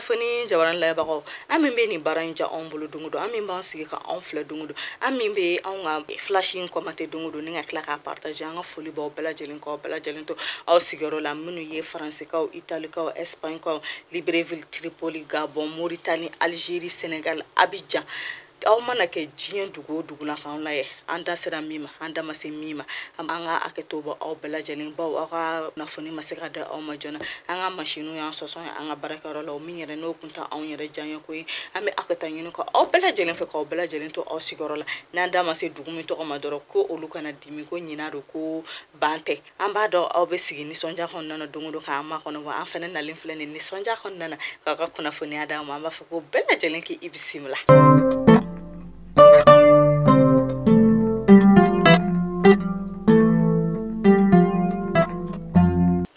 Kunnafoni jabaran layɛbagaw, an min bɛ nin baara in ja anw bolo don o don, an min b'an sigi ka anw filɛ don o don, an min bɛ anw ka flash in commenter don o don ni ka tila k'a partager, an ka foli b'aw bɛɛ lajɛlen k'aw bɛɛ lajɛlen to aw sigiyɔrɔ la, minnu ye Faransikaw, Italikaw, Espagnekaw, Libreville, Tripoli, Gabon, Mauritanie, Algérie, Sénégal, Abidjan. Aw mana kɛ diɲɛ dugu o dugu la k'anw lajɛ, an da sera min ma, an da ma se min ma, an ka hakɛto bɔ aw bɛɛ lajɛlen, baw aw ka kunnafoni ma se ka di aw ma joona. An ka masiniw y'an sɔsɔ an ka baarakɛyɔrɔ la, o min yɛrɛ n'o kun tɛ anw yɛrɛ diyaɲɛ ko ye. An bɛ hakɛto ɲini ka aw bɛɛ lajɛlen fɛ, k'aw bɛɛ lajɛlen to aw sigiyɔrɔ la. N'an da ma se dugu min tɔgɔ ma dɔrɔn, ko olu kana dimi, ko ɲina don, ko ban tɛ. An b'a dɔn aw bɛ sigi nisɔndiya kɔnɔna na don o don k'an makɔnɔ, wa an fana nalen filɛ nin nisɔndiya kɔnɔna na k'aw ka kunnafoniya d'aw ma. An b'a fɔ ko bɛɛ lajɛlen k'i bisimila.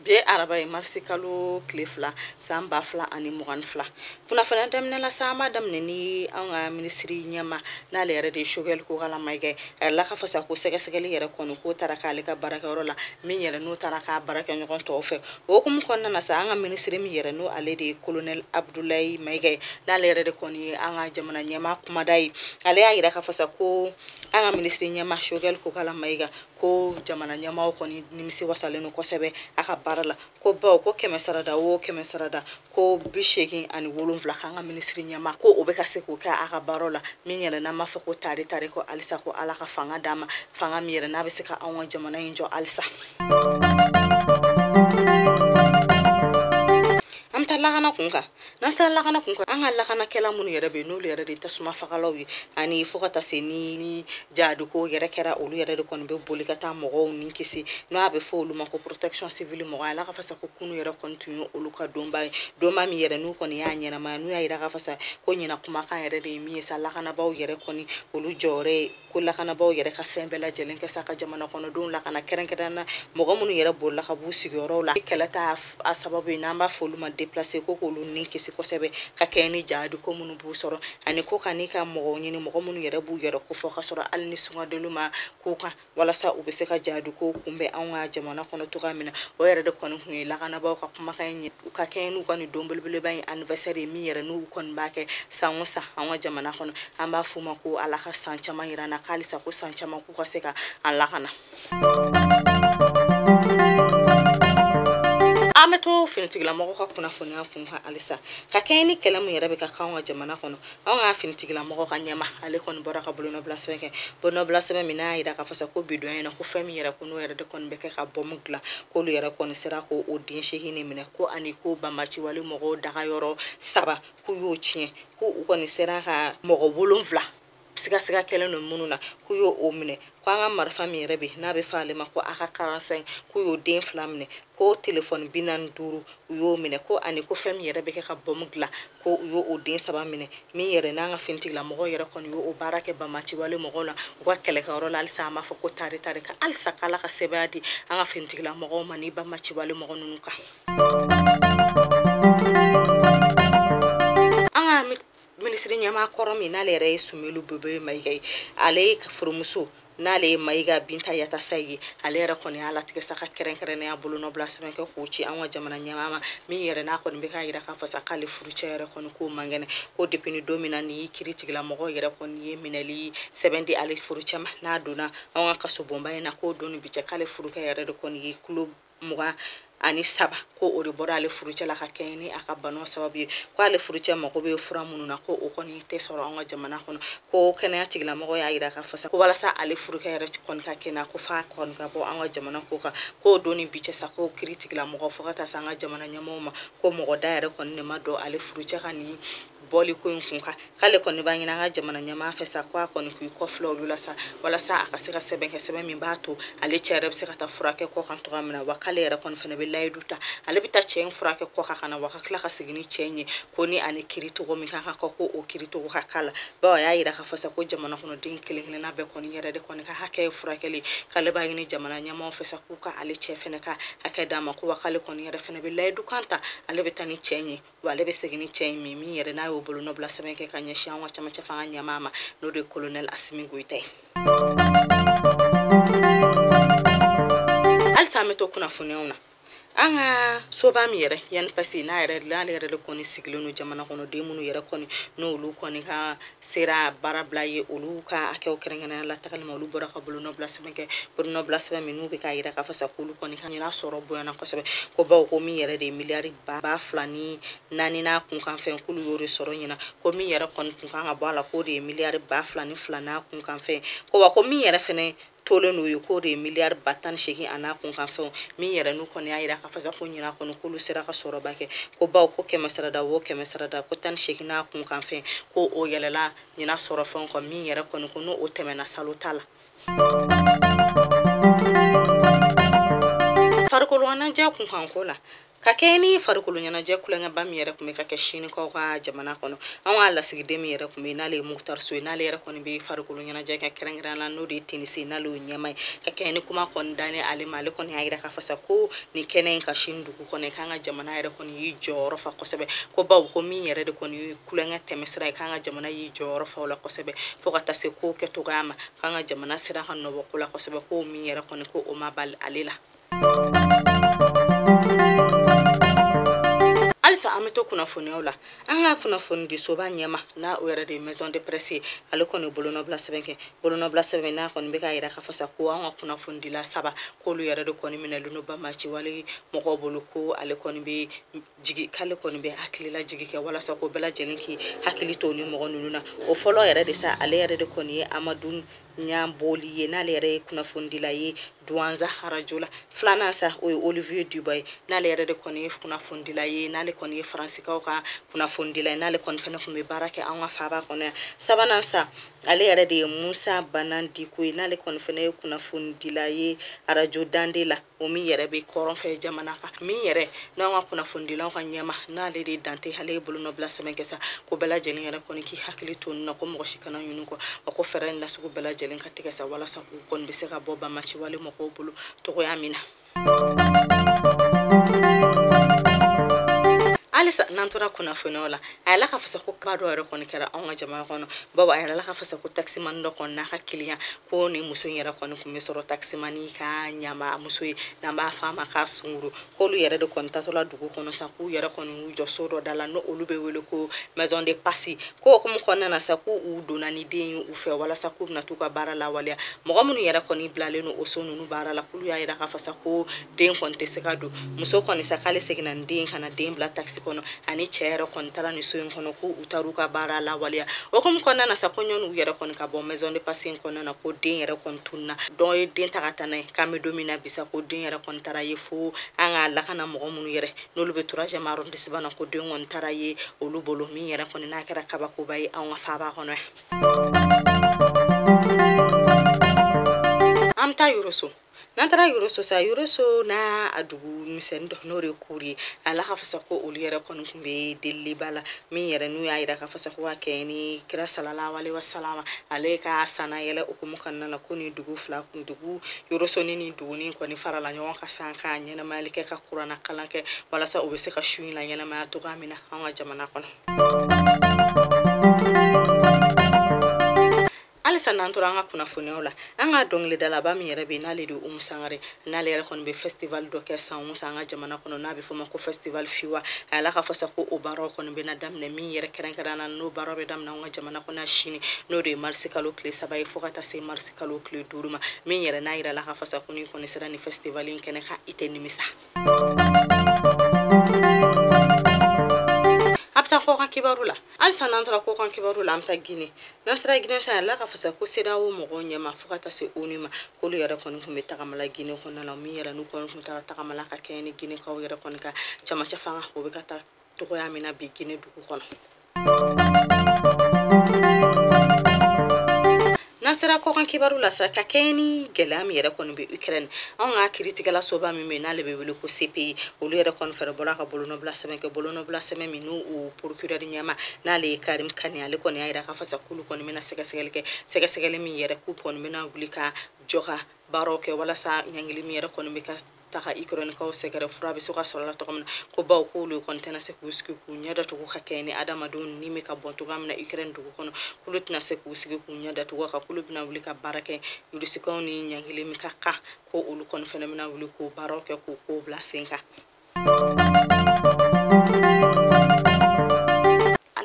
Bi araba ye marisi kalo tile 2 san 2022. Kunnafoniya daminɛ la sa, an b'a daminɛ ni an ka minisiri ɲɛma, n'ale yɛrɛ de ye Choguel Kokalla Maïga ye. A yɛrɛ la k'a fɔ sa ko sɛgɛsɛgɛli yɛrɛ kɔni k'o taara k'ale ka baarakɛyɔrɔ la, min yɛrɛ n'o taara k'a baarakɛɲɔgɔn tɔw fɛ. O hukumu kɔnɔna na sa, an ka minisiri min yɛrɛ n'o ale de ye Colonel Abdoulaye Maïga ye, n'ale yɛrɛ de kɔni ye an ka jamana ɲɛmaa kumada ye, ale y'a yira k'a fɔ sa ko an ka minisiri ɲɛmaa Choguel Kokalla Maïga, ko jamana ɲɛmaaw kɔni nimisi wasalen don kosɛbɛ a ka baara la, ko bawo ko kɛmɛ sarada o kɛmɛ sarada ko 87 k'an ka minisiri ɲɛmaa ko o bɛ ka se k'o kɛ a ka baaraw la, min yɛrɛ n'an b'a fɔ ko tare tare, ko halisa ko Ala ka fanga d'a ma, fanga min yɛrɛ n'a bɛ se ka anw ka jamana in jɔ halisa. An bɛ taa lakana kun kan. N'an sera lakana kun kan, an ka lakanakɛla minnu yɛrɛ bɛ yen, n'olu yɛrɛ de ye tasuma fagalaw ye, ani fo ka taa se ni jadiko yɛrɛ kɛra, olu yɛrɛ de kɔni bɛ boli ka taa mɔgɔw ni kisi, n'a bɛ fɔ olu ma ko protection civile mɔgɔ. Ala ka fasa ko kunu yɛrɛ kɔni tun ye olu ka donba ye, donba min yɛrɛ n'u kɔni y'a ɲɛnamaya, n'u y'a yira k'a fɔ sa ko ɲina kumakan yɛrɛ de ye min ye sa, lakanabaaw yɛrɛ kɔni olu jɔyɔrɔ ye ko lakanabaaw yɛrɛ ka fɛn bɛɛ lajɛlen kɛ sa ka jamana kɔnɔdenw lakana, kɛrɛnkɛrɛnnenya na mɔgɔ minnu yɛrɛ bolila ka b'u sigiyɔrɔw la. Kɛlɛ t'a a sababu ye, n'an b'a fɔ olu ma déplacé, ko k'olu ni kisi kosɛbɛ ka kɛɲɛ ni jihadi ko minnu b'u sɔrɔ, ani ko ka n'i ka mɔgɔw ɲini, mɔgɔ minnu yɛrɛ b'u yɛrɛ kofɔ ka sɔrɔ hali ni sungadeliw ma k'u kan, walasa u bɛ se ka jihadi ko kunbɛn anw ka jamana kɔnɔ cogoya min na. O yɛrɛ de kɔni tun ye lakanabaaw ka kumakan ye, u ka kɛɲɛ n'u ka nin don belebeleba in anniversaire ye, min yɛrɛ n'u kɔni b'a kɛ san o san anw ka jamana kɔnɔ. An b'a f'u ma ko Ala ka san caman yira an na, k'halisa ko san caman k'u ka se ka an lakana. An bɛ to finitigilamɔgɔw ka kunnafoniya kun kan halisa, ka kɛɲɛ ni kɛlɛ min yɛrɛ bɛ ka k'anw ka jamana kɔnɔ. Anw ka finitigilamɔgɔw ka ɲɛma, ale kɔni bɔra ka bolonɔbila sɛbɛn kɛ, bolonɔbila sɛbɛn min n'a y'a yira k'a fɔ sa ko bi don in na, ko fɛn min yɛrɛ ko n'o yɛrɛ de kɔni bɛ kɛ ka bɔmu dilan, k'olu yɛrɛ kɔni sera k'o den 8 de minɛ, ko ani ko banbaanciwale mɔgɔw dagayɔrɔ 3 k'u y'o tiɲɛ, ko u kɔni sera ka mɔgɔ 7 sigasiga kɛlen don minnu na, k'u y'o o minɛ, ko an ka marifa min yɛrɛ bɛ yen n'a bɛ fɔ ale ma ko AK 45, k'u y'o den 2 minɛ, ko telefɔni 45 u y'o minɛ, ko ani ko fɛn min yɛrɛ bɛ kɛ ka bɔmu dilan, ko u y'o o den 3 minɛ, min yɛrɛ n'an ka finitigilamɔgɔw yɛrɛ kɔni y'o baara kɛ banbaanciwale mɔgɔw la u ka kɛlɛkɛyɔrɔ la. Halisa an b'a fɔ ko tare tare, ka halisa k'Ala ka sɛbɛya di an ka finitigilamɔgɔw ma ni banbaanciwale mɔgɔ ninnu kan. An ka minisiri ɲɛmaa kɔrɔ min n'ale yɛrɛ ye Soumeylou Boubèye Maïga ye, ale ka furumuso n'ale ye Maïga Binta Yatasa ye, ale yɛrɛ kɔni y'a latigɛ sa ka kɛrɛnkɛrɛnnenya bolonɔbila sɛbɛn kɛ k'o ci an ka jamana ɲɛmaa ma, min yɛrɛ n'a kɔni bɛ k'a yira k'a fɔ sa k'ale furucɛ yɛrɛ kɔni k'o man kɛnɛ, ko depuis ni don min na ni kiiritigɛlamɔgɔw yɛrɛ kɔni ye minɛli sɛbɛn di ale furucɛ ma, n'a donna an ka kasobonba in na, k'o don ni bi cɛ k'ale furukɛ yɛrɛ de kɔni ye kilo 23, ko o de bɔra ale furucɛ la ka kɛɲɛ ni a ka banaw sababu ye, ko ale furucɛ mago bɛ fura minnu na, ko o kɔni tɛ sɔrɔ an ka jamana kɔnɔ, ko kɛnɛya tigilamɔgɔw y'a yira k'a fɔ sa ko walasa ale furukɛ yɛrɛ kɔni ka kɛnɛya, ko f'a kɔni ka bɔ an ka jamana ko kan, k'o don ni bi cɛ sa ko kiiri tigilamɔgɔw fo ka taa se an ka jamana ɲɛmɔgɔw ma, ko mɔgɔ da yɛrɛ kɔni de ma don ale furucɛ ka nin bɔli ko in kun kan, k'ale kɔni b'a ɲini an ka jamana ɲɛmaa fɛ sa ko a kɔni k'i kɔfilɛ olu la sa, walasa a ka se ka sɛbɛn kɛ, sɛbɛn min b'a to ale cɛ yɛrɛ bɛ se ka taa furakɛ kɔ kan cogoya min na, wa k'ale yɛrɛ kɔni fana bɛ layidu ta, ale bɛ taa cɛ in furakɛ kɔ kan ka na, wa ka tila ka segin ni cɛ in ye, ko ni ani kiiri togo min kan ka kɛ, ko o kiiri togo ka k'a la, bawo a y'a yira k'a fɔ sa ko jamana kɔnɔden kelen kelenna bɛɛ kɔni yɛrɛ de kɔni ka hakɛ ye furakɛli, k'ale b'a ɲini jamana ɲɛmaaw fɛ sa k'u ka ale cɛ fana ka hakɛ d'a ma, ko wa k'ale kɔni yɛrɛ fana bɛ layidu kan ta, ale bɛ taa ni cɛ in ye, wa ale bɛ segin ni cɛ in min yɛrɛ n'a y'o bolonɔbila sɛbɛn kɛ ka ɲɛsin an ka camancɛ fanga ɲɛmaa ma, n'o de ye Colonel Assimi Goïta ye. Halisa an bɛ to kunnafoniyaw na. An ka soba min yɛrɛ INPS n'a yɛrɛ n'ale yɛrɛ de kɔni sigilen don jamana kɔnɔden minnu yɛrɛ kɔni n'olu kɔni ka sera baarabila ye, olu ka hakɛw kɛrɛnkɛrɛnnenya la tagali ma, olu bɔra ka bolonɔbila sɛbɛn kɛ. Bolonɔbila sɛbɛn min n'u bɛ k'a yira k'a fɔ sa k'olu kɔni ka ɲinan sɔrɔ bonyana kosɛbɛ, ko bawo ko min yɛrɛ de ye miliyari 2004 n'a kunkanfɛn k'olu y'o de sɔrɔ ɲinan, ko min yɛrɛ kɔni kun kan ka bɔ a la k'o de ye miliyari 2002 n'a kunkanfɛn, ko wa ko min yɛrɛ fɛnɛ tolen n'o ye k'o de ye miliyari 18 a n'a kunkanfɛnw. Min yɛrɛ n'u kɔni y'a yira k'a fɔ sa ko ɲinan kɔni k'olu sera ka sɔrɔba kɛ, ko bawo ko 100 sarada o 100 sarada ko 18 n'a kunkanfɛn ko o yɛlɛla ɲinan sɔrɔ fɛnw kan, min yɛrɛ kɔni ko n'o tɛmɛna salo ta la. Farikolo ɲɛnajɛ kunkanko la, ka kɛ ni farikolo ɲɛnajɛ kulonkɛba min yɛrɛ tun bɛ ka kɛ Sinikaw ka jamana kɔnɔ, an ka lasigiden min yɛrɛ tun bɛ yen n'ale ye Mukutari So ye, n'ale yɛrɛ kɔni bɛ farikolo ɲɛnajɛ kɛ kɛrɛnkɛrɛnnenya la n'o de ye tennis ye, n'ale y'o ɲɛmaa ye. Ka kɛ ni kuma kɔni dannen ale ma, ale kɔni y'a yira k'a fɔ sa ko nin kɛnɛ in ka sini dugu kɔnɔ k'an ka jamana yɛrɛ kɔni y'i jɔyɔrɔ fa kosɛbɛ, ko bawo ko min yɛrɛ de kɔni ye kulonkɛ tɛmɛsira ye k'an ka jamana y'i jɔyɔrɔ fa o la kosɛbɛ, fo ka taa se ko kɛcogoya ma k'an ka jamana sera ka nɔbɔ ko la kosɛbɛ, ko min yɛrɛ kɔni ko o ma bali ale la. Halisa an bɛ to kunnafoniyaw la, an ka kunnafonidisoba ɲɛma n'a o yɛrɛ de ye maison de presse ye, ale kɔni bolonɔbila sɛbɛn kɛ. Bolonɔbila sɛbɛn n'a kɔni bɛ k'a yira k'a fɔ sa ko an ka kunnafonidila 3 k'olu yɛrɛ de kɔni minɛlen don bamaci wale mɔgɔw bolo, ko ale kɔni bɛ jigi k'ale kɔni bɛ hakilila jigi kɛ walasa ko bɛɛ lajɛlen k'i hakili to ni mɔgɔ ninnu na. O fɔlɔ yɛrɛ de sa, ale yɛrɛ de kɔni ye Amadu Ɲanboli ye, n'ale yɛrɛ ye kunnafonidila ye Duwanza arajo la. Filanan sa, o ye Olivier Dubois ye, n'ale yɛrɛ de kɔni ye kunnafonidila ye, n'ale kɔni ye Faransikaw ka kunnafonidila ye, n'ale kɔni fɛnɛ tun bɛ baara kɛ an ka faaba kɔnɔ yan. Sabanan sa, ale yɛrɛ de ye Musa Banandiko ye, n'ale kɔni fɛnɛ ye kunnafonidila ye arajo Dande la, o min yɛrɛ bɛ kɔrɔn fɛ jamana kan. Min yɛrɛ n'an ka kunnafonidilaw ka ɲɛma n'ale de ye Dante, ale ye bolonɔbila sɛbɛn kɛ sa ko bɛɛ lajɛlen yɛrɛ kɔni k'i hakili to nin na, ko mɔgɔ si kana ɲin'u kɔ, wa ko fɛɛrɛ nasugu bɛɛ lajɛlen ka tigɛ sa walasa u kɔni bɛ se ka bɔ bamaci wale mɔgɔw bolo togoya min na. Halisa n'an tora kunnafoniyaw la, a yɛlɛla ka fasa ko kaba dɔ yɛrɛ kɔni kɛra anw ka jamana kɔnɔ, bawo a yɛlɛla ka fasa ko taximani dɔ kɔni n'a ka kiliyan, ko nin muso in yɛrɛ kɔni tun bɛ sɔrɔ taximani ka ɲama muso ye, n'an b'a fɔ a ma k'a sunguru, k'olu yɛrɛ de kɔni taatɔla dugu kɔnɔ sa, k'u yɛrɛ kɔni y'u jɔ so dɔ da la n'olu bɛ wele ko maison de passe, ko hukumu kɔnɔna na sa k'u donna ni den ye u fɛ walasa k'u bɛna t'u ka baara lawaleya. Mɔgɔ minnu yɛrɛ kɔni bilalen don o so ninnu baara la, k'olu y'a yira k'a fɔ sa ko den kɔni tɛ se ka don. Muso kɔni sa k'ale seginna ni den ka na den bila taxi kɔnɔ, ani cɛ yɛrɛ kɔni taara nin so in kɔnɔ k'u taar'u ka baara lawaleya. O hukumu kɔnɔna na sa ko ɲɔni u yɛrɛ kɔni ka bɔ maison de passe in kɔnɔna na, ko den yɛrɛ kɔni tununna, dɔ ye den ta ka taa n'a ye, k'an bɛ don min na bi sa ko den yɛrɛ kɔni taara ye fo an ka lakana mɔgɔ minnu yɛrɛ n'olu bɛ 3e arrondissement na, ko den kɔni taara ye olu bolo, min yɛrɛ kɔni n'a kɛra kabakoba ye anw ka faaba kɔnɔ yan. An bɛ taa Yoroso. N'an taara Yoroso sa, Yoroso n'a a dugu misɛnnin dɔ n'o de ye Kori ye, a la ka fasa ko olu yɛrɛ kɔni tun bɛ deliliba la, min yɛrɛ n'u y'a yira k'a fɔ sa ko ka kɛ ni kira sallallahu alaihi wasallam ale ka sanna yɛlɛ hukumu kɔnɔna na, ko ni dugu fila kun dugu Yoroso ni nin dugu nin kɔni farala ɲɔgɔn kan san ka ɲɛnamayali kɛ ka kuranna kalan kɛ walasa u bɛ se ka su in la ɲɛnamaya cogoya min na an ka jamana kɔnɔ. Halisa n'an tora an ka kunnafoniyaw la, an ka dɔnkilidalaba min yɛrɛ bɛ yen n'ale de ye Umu Sangare, n'ale yɛrɛ kɔni bɛ festival dɔ kɛ san o san an ka jamana kɔnɔ n'a bɛ fɔ o ma ko festival Fiwa, a yala k'a fɔ sa ko o baaraw kɔni bɛna daminɛ, min yɛrɛ kɛrɛnkɛrɛnnenya la n'o baaraw bɛ daminɛ an ka jamana kɔnɔ sini, n'o de ye marisi kalo tile 3 ye fo ka taa se marisi kalo tile 5 ma, min yɛrɛ n'a yirala k'a fɔ sa ko n'i kɔni sera nin festival in kɛnɛ kan i tɛ nimisa. A bɛ taa kɔkan kibaru la. Halisa n'an taara kɔkan kibaru la, an bɛ taa Guinée. N'an sera Guinée sa, a la ka fasa ko CEDEAO mɔgɔw ɲɛma fo ka taa se ONU ma, k'olu yɛrɛ kɔni tun bɛ tagama la Guinée kɔnɔna la, min yɛrɛ n'u kɔni tun taara tagama la ka kɛɲɛ ni Guinékaw yɛrɛ kɔni ka camancɛ fanga o bɛ ka taa togoya min na bi Guinée dugu kɔnɔ. N'an sera kɔkan kibaru la sa, ka kɛɲɛ ni gɛlɛya min yɛrɛ kɔni bɛ Ukraine, anw ka kiiritigɛla soba min bɛ yen n'ale bɛ wele ko CPI, olu yɛrɛ kɔni fɛɛrɛ bɔra ka bolonɔbila sɛbɛn kɛ, bolonɔbila sɛbɛn min n'u o procureur ɲɛma n'ale ye Karim Kane, ale kɔni y'a yira k'a fɔ sa k'olu kɔni bɛna sɛgɛsɛgɛli kɛ, sɛgɛsɛgɛli min yɛrɛ k'u kɔni bɛna wuli ka jɔ ka baaraw kɛ walasa ɲangili min yɛrɛ kɔni bɛ ka taga Ukrainekaw sɛgɛrɛ fura bɛ se ka sɔrɔ la cogo min na, ko baw k'olu kɔni tɛna se k'u sigi k'u ɲɛ datugu ka kɛ ni adamadenw ni bɛ ka bɔn cogoya min na Ukraine dugu kɔnɔ, k'olu tɛna se k'u sigi k'u ɲɛ datugu kan, k'olu bɛna wuli ka baara kɛ Rusikaw ni ɲangili min ka kan, ko olu kɔni fana bɛna wuli k'o baaraw kɛ k'o kow bila sen kan.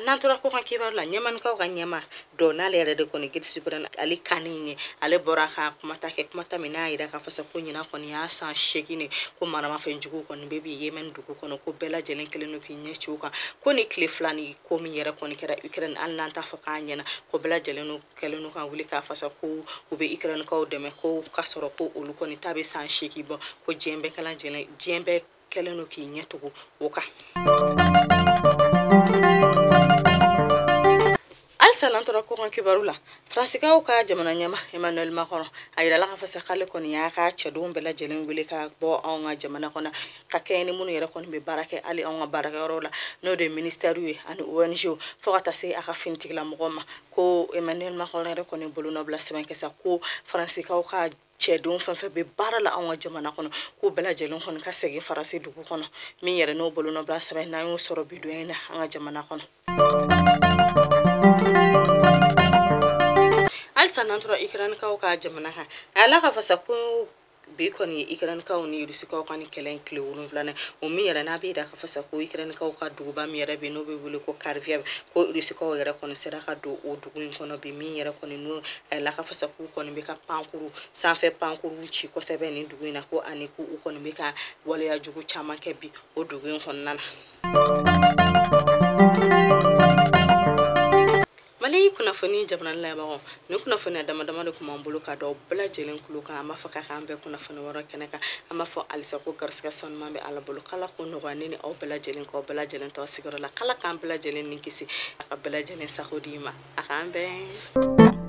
N'an tora ko kan kibaru la, ɲɛmanikaw ka ɲɛma dɔ n'ale yɛrɛ de kɔni Guide Suprême Ale Khamenei ye, ale bɔra ka kumata kɛ, kumata min n'a yira k'a fɔ sa ko ɲinan kɔni y'a san 8 ne ko maramafɛn jugu kɔni bɛ bi Yemen dugu kɔnɔ, ko bɛɛ lajɛlen kɛlen don k'i ɲɛ ci o kan, ko ni tile 2 ni ko min yɛrɛ kɔni kɛra Ukraine, hali n'an t'a fɔ k'a ɲɛna, ko bɛɛ lajɛlen kɛlen don ka wuli k'a fɔ sa ko u bɛ Ukrainekaw dɛmɛ, ko k'a sɔrɔ ko olu kɔni ta bɛ san 8 bɔ, ko diɲɛ bɛɛ lajɛlen diɲɛ bɛɛ kɛlen don k'i ɲɛ tugu o kan. Halisa n'an tora ko kan kibaru la, Faransikaw ka jamana ɲɛma Emmanuel Macron a yirala k'a fɔ sa k'ale kɔni y'a ka cɛdenw bɛɛ lajɛlen wele ka bɔ anw ka jamana kɔnɔ, ka kɛɲɛ ni minnu yɛrɛ kɔni bɛ baara kɛ hali anw ka baarakɛyɔrɔw la, n'o de ye ministère ye ani ONG, fo ka taa se a ka finitigilamɔgɔw ma, ko Emmanuel Macron yɛrɛ kɔni bolonɔ bila sɛbɛn kɛ sa ko Faransikaw ka cɛdenw fɛn fɛn bɛ baara la anw ka jamana kɔnɔ, k'u bɛɛ lajɛlen kɔni ka segin Faransi dugu kɔnɔ, min yɛrɛ n'o bolonɔ bila sɛbɛn n'an y'o sɔrɔ bi don in na an ka jamana kɔnɔ. Halisa n'an tora Ukrainekaw ka jamana kan, a yala k'a fɔ sa ko bi kɔni ye Ukrainekaw ni Rusikaw ka ni kɛlɛ in tile 7 o min yɛrɛ n'a bɛ yira k'a fɔ sa ko Ukrainekaw ka duguba min yɛrɛ bɛ yen n'o bɛ wele ko Kharkiv, ko Rusikaw yɛrɛ kɔni sera ka don o dugu in kɔnɔ bi, min yɛrɛ kɔni n'o a yala k'a fɔ sa k'u kɔni bɛ ka pankuru sanfɛ pankuru ci kosɛbɛ nin dugu in na, ko ani k'u kɔni bɛ ka waleya jugu caman kɛ bi o dugu in kɔnɔna na. Mali kunnafoni jamana lamɛnbagaw, nin kunnafoniya dama dama de tun b'an bolo ka d'aw bɛɛ lajɛlen tulo kan. An b'a fɔ k'a k'an bɛɛ kunnafoni wɛrɛ kɛnɛ kan. An b'a fɔ halisa ko garisɛgɛ sanuman bɛ Ala bolo, k'Ala k'o nɔgɔya ne ni aw bɛɛ lajɛlen, k'aw bɛɛ lajɛlen to aw sigiyɔrɔ la, k'Ala k'an bɛɛ lajɛlen ni kisi, a ka bɛɛ lajɛlen sago d'i ma, a k'an bɛn.